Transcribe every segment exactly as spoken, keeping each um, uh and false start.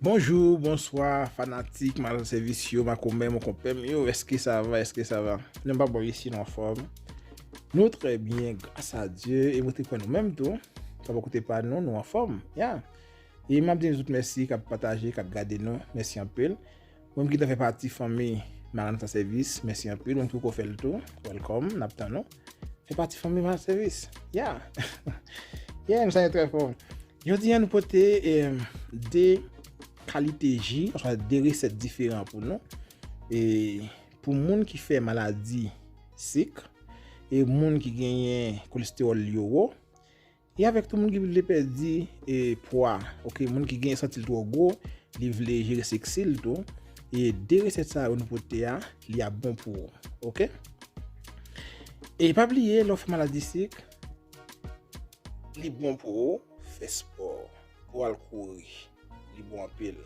Bonjou, bonswa, fanatik, madanm sèvis yo, makomè, monkonpè m yo, èske sa va, èske sa va? Nou pa bò isi, nou anfòm. Nou trè byen, gras a Dye, e mwen te kwè nou menm tou. Sa bò kote pa nou, nou anfòm, ya. E m ap di nou tout mèsi k ap pataje, k ap gade nou, mèsi anpil. Ou menm ki ta fè pati fanmi Maranatha Service, mèsi anpil. Ou menm ki poko fè l tou, welcome, n ap tann ou. Fè pati fanmi Maranatha Service, ya. Yeah, nou sa trè fò. Jodi a nou pote eh, de kalite ji, oswa de resèt diferan pou nou. E pou moun ki fè maladi sik, e moun ki genyen kolestewòl yo wo, e avèk tou moun ki vle pèdi e pwa, ok, moun ki genyen santi l twò gwo, li vle jere seksi l tou, e de resèt sa yo nou pote a, li ap bon pou ou, ok? E pa bliye, lè w fè maladi sik, li bon pou ou fè spò, pou w al kouri. Li bon anpil.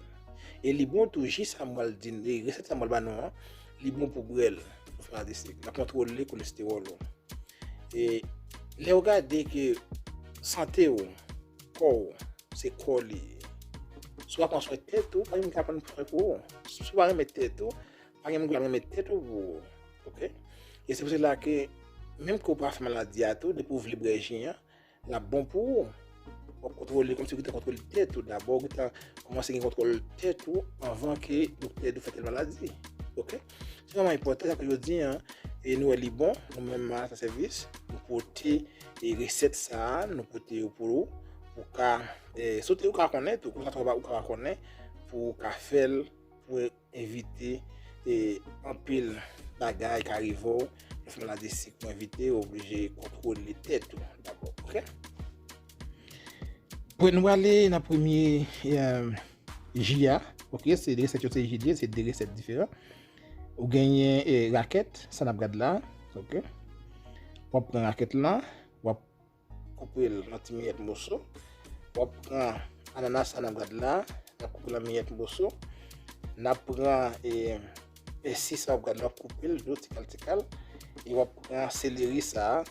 E li bon tou, ji sa m pral di, e resèt sa m pral ba nou an, li bon pou bwè l, pou fè maladi sik. L ap kontwole kolestewòl ou. E lè w gade ke sante w, kò w, se kò li ye. Si w pa pran swen tèt ou, pa gen moun ki ap pran swen pou ou. Si w pa renmen tèt ou, pa gen moun ki ap renmen tèt ou pou ou. Ok? E se pou sela ke, menm ke w pa fè maladi a tou, depi w vle bwè ji an, l ap bon pou ou. W ap kontwole kòmsi w gentan kontwole tèt ou dabò, w gentan kòmanse gen kontwòl tèt ou anvan ke doktè di w fè tèl maladi. Ok? Se vrèman enpòtan, sa fè jodi a, e nou wè li bon, nou menm Maranatha Service, nou pote e resèt sa a, nou pote yo pou ou, pou ka, e, sote ou ka konnen tou, konsa tou ou ka konnen, pou ou ka fè l, pou evite e, anpil bagay ka rive w, lè w fè maladi sik, pou evite, w oblije kontwole tèt ou dabò, ok? Pou nou ale nan premye e, ji a, ok, se de resèt yo, se ji de, se de resèt diferan. Ou genyen e, rakèt, sa n ap gad la, ok? W ap pran rakèt la, w ap koupe l an ti miyèt moso. W ap pran anana sa n ap gad la, n ap koupe l an miyèt moso. N ap pran e, pèsi sa w ap gad la, w ap koupe l tou tikal tikal. E w ap pran seleri sa a,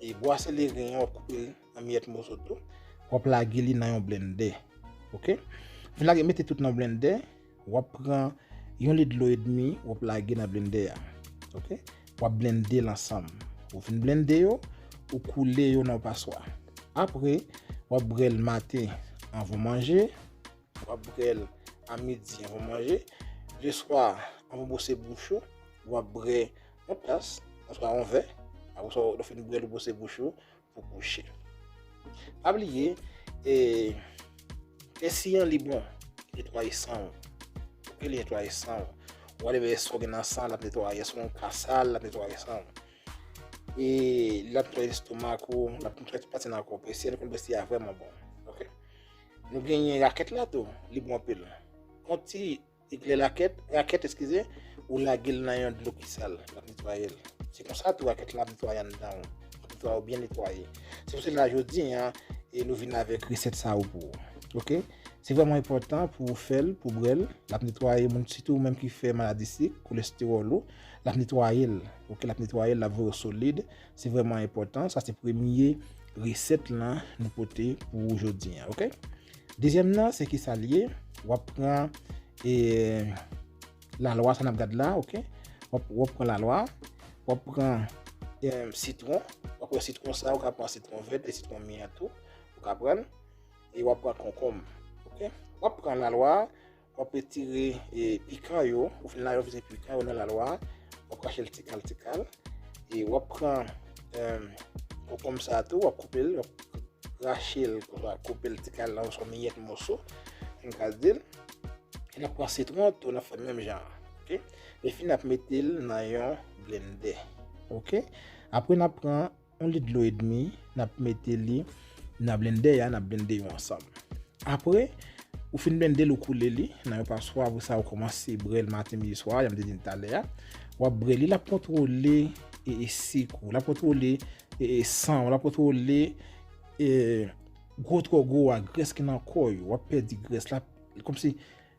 e bwa seleri an, w ap koupe l an miyèt moso tou. W ap lage li nan yon blendè. Ok? Fin lage, mete tout nan blendè. W ap pran yon lit dlo edmi, w ap lage nan blendè a. Ok? W ap blende l ansanm. Ou fin blende yo, ou koule yo nan yon paswa. Apre, w ap bwè l maten anvan w manje, w ap bwè l a midi anvan w manje, leswa anvan w bwose bouch ou, w ap bwè yon tas, oswa yon vè, apre sa, w fin bwè l ou bwose bouch ou, pou kouche. Pa bliye, e, pèsi an li bon, li netwaye san w. Ok, li netwaye san w. Whatever èske w gen nan san, l ap netwaye. Èske w gen yon ka sal, l ap netwaye san w. E l ap netwaye lestomak ou, l ap netwaye tout pati nan kò w. Pèsi an, nou konn pèsi a vrèman bon. Ok? Nou genyen rakèt la tou, li bon anpil. Yon ti eklè rakèt, rakèt, eskize, ou lage l nan yon dlo ki sal, l ap netwaye l. Se konsa tou rakèt la ap netwaye anndan w. L ap netwaye w byen netwaye. Se pou sela jodi a, e nou vin avèk resèt sa yo pou ou. Ok? Se vrèman enpòtan pou ou fè l, pou bwè l. L ap netwaye moun, sitou ou menm ki fè maladi sik, kolestewòl ou, l ap netwaye l. Ok? L ap netwaye l, l ap voye w solid. Se vrèman enpòtan. Sa se premye resèt lan nou pote pou ou jodi a. Ok? Dezyèm nan, se kisa l ye? W ap pran e, lalwa sa n ap gad la, ok? W ap, w ap pran lalwa, w ap pran e, sitwon, w ap pran sitwon sa, ou ka pran sitwon vèt e sitwon mi an tou, ou ka pran l, e w ap pran konkonm, ok? W ap pran lalwa, w ap retire e, pikan yo, ou fin lave, w ap retire pikan yo nan lalwa, w ap rache l tikal tikal, e w ap pran e, konkonm sa tou, w ap koupe l, w ap rache l, konsa, koupe l tikal la, oswa miyèt moso, nou ka di l. E n ap pran sitwon tou, n ap fè menm jan an. Ok? Epi n ap mete l nan yon blendè. Ok? Apre, n ap pran yon lit dlo edmi, n ap mete li nan blendè a, n ap blende yo ansanm. Apre, ou fin blende l, ou koule li nan yon paswa, apre sa, ou kòmanse bwè l maten, midi, swa, jan m te di n talè a. W ap bwè li, l ap kontwole e, e sik ou, l ap kontwole e, e san w, l ap kontwole e, gwo twò gwo a, grès ki nan kò yo, w ap pèdi grès la, kòmsi,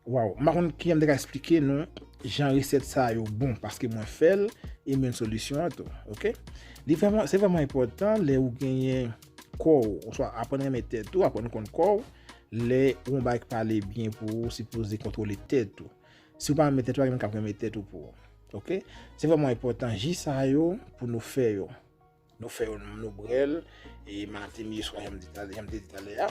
waw, m pa konn kijan m te ka eksplike nou jan resèt sa yo bon, paske mwen fè l, e m jwenn solisyon an tou, ok? Li vrèman, se vrèman enpòtan lè ou genyen kò w, oswa aprann renmen tèt ou, aprann konn kò w, Lè yon bagay k pale byen pou ou, ou sipoze kontwole tèt ou. Si w pa renmen tèt ou, pa gen moun k ap renmen tèt ou pou ou. Oke? Se vrèman enpòtan, ji sa yo, pou nou fè yo. Nou fè yo, nou bwè l, e maten, midi, swa, jan m di talè, jan m te di talè a,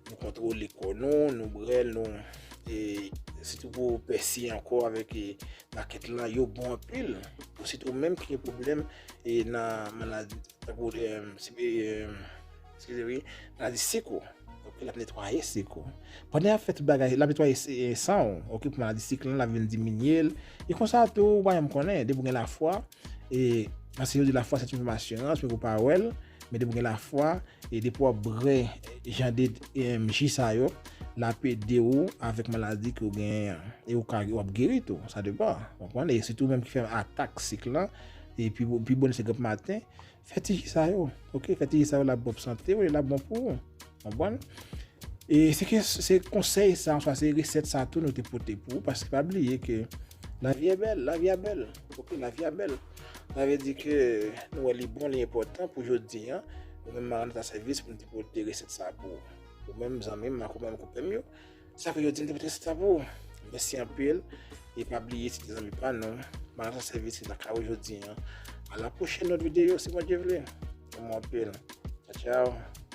nou kontwole kò nou, nou bwè l, nou, e sitou pou pèsi ankò avèk, e, makèt lan, yo bon anpil. Pou sitou menm ki gen pwoblèm, e nan maladi, tankou, em, si, em, eskize, wi, maladi sik ou. Donk, l ap netwaye sik ou. Pandan y ap fè tout bagay, l ap netwaye se-, e, san ou, oke, pou maladi sik lan, l ap vin diminye l. E konsa tou, ou pa janm konnen, depi w gen lafwa, e, paske yo di lafwa se yon asirans, men ou pa wè l, men depi w gen lafwa, e depi w ap bwè jan de, em, ji sa yo, l ap ede w avèk maladi ke w genyen an. E ou ka, w ap geri tou, sa depann, w konprann? E sitou menm ki fè atak sik lan, e pi, pi bon se granp maten, fè ti ji sa yo, oke? Fè ti ji sa yo, l ap bon pou sante w, e l ap bon pou ou, w konprann? E se ke, se konsèy sa, oswa se resèt sa tou nou te pote pou ou, paske pa bliye ke lavi a bèl, lavi a bèl, oke, lavi a bèl. Sa vle di ke nou wè li bon, li enpòtan pou jodi an. Nou menm Maranata Sèvis pou nou te pote resèt sa pou ou. Ou menm zanmi m, ak ou menm konpè m yo. Sa vle di nou te pote resèt sa pou ou. Mèsi anpil. E pa bliye, se te zanmi pa nou. Maranata Sèvis ki nan kay ou jodi an. A la pwochèn lòt videyo, si Bondye vle. Renmen w anpil. Tchao, tchao.